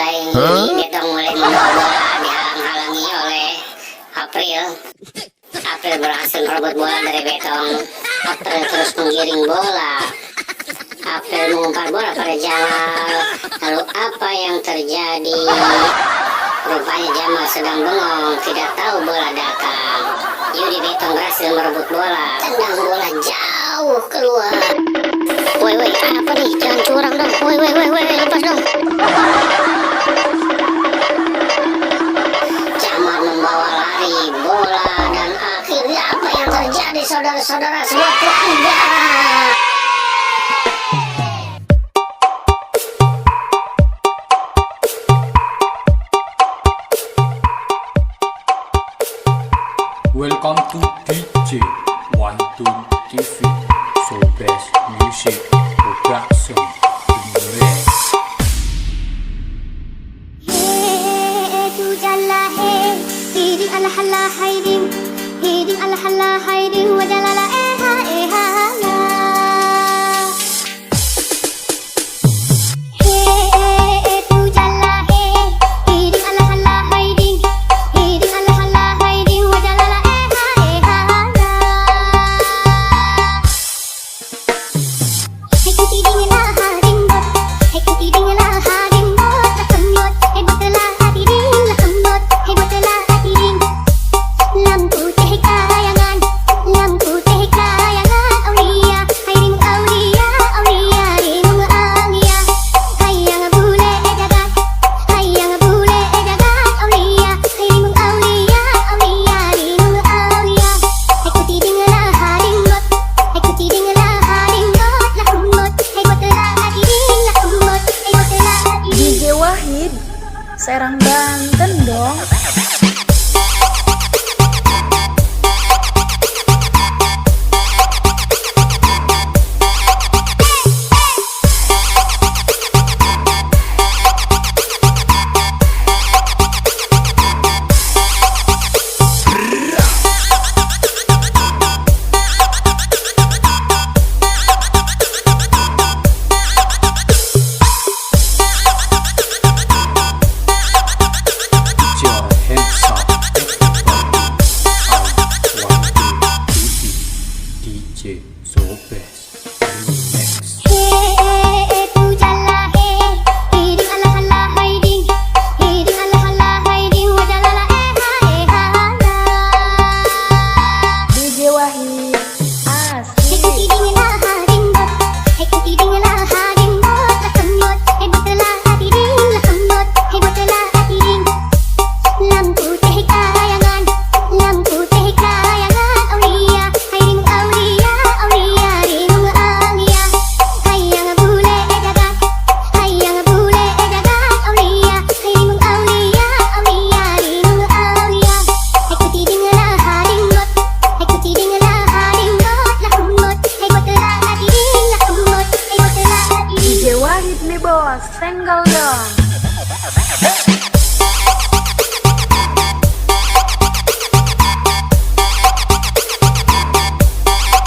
Betong mulai membawa bola dihalang-halangi oleh April. April berhasil merebut bola dari Betong. April terus menggiring bola. April mengumpan bola pada Jamal. Lalu apa yang terjadi? Rupanya Jamal sedang bengong, tidak tahu bola datang. Yudi Betong berhasil merebut bola. Tendang bola jauh keluar. Woi, apa nih? Jangan curang dong. Woi, lepas dong. Jamal membawa lari bola dan akhirnya apa yang terjadi, saudara-saudara semua pelanggaran. Welcome to DJ 12 TV, so best music production Indonesia. Hey, tu jalla hey, hiding ala hala hiding, hiding ala hala hiding, wajalala eha la. Hey, tu jalla hey, hiding ala hala hiding, hiding ala hala hiding, wajalala eha la. Hey, hiding ala hiding, hey, hiding ala hiding, la kemot, hey betelah hiding, la kemot, hey betelah hiding. Lampu teh kayangan, lampu teh kayangan, aulia, hiding aulia, aulia, hiding aulia. Hayang bule edagat, hayang bule edagat, aulia, hiding aulia, aulia, hiding aulia. Hey kutiding lah hiding bot, hey kutiding lah hiding bot, lah kumot, hey betelah hiding, lah kumot, hey betelah hiding. DJ Wahid, Serang Banten dong. Put your hands up, everybody. DJ so best remix. Hey, tu jalla hey, hiding ala hala hiding, hiding ala hala hiding, wajalala eha la. DJ Wahid, Hey asik. kutiding lah hiding bot, hey kutiding lah hiding bot, lah kemot, hey betelah hiding, lah kemot, hey betelah hiding. Lampu teh kayangan, lampu teh kayangan, aulia, hiding aulia, aulia, hiding aulia. Hayang bule edagat, hayang bule edagat, aulia, hiding aulia, aulia, hiding aulia. Hey kutiding lah hiding bot, hey kutiding lah hiding bot, lah kumot, hey betelah hiding, lah kumot, hey betelah hiding. DJ Wahid nih bos, senggol dong.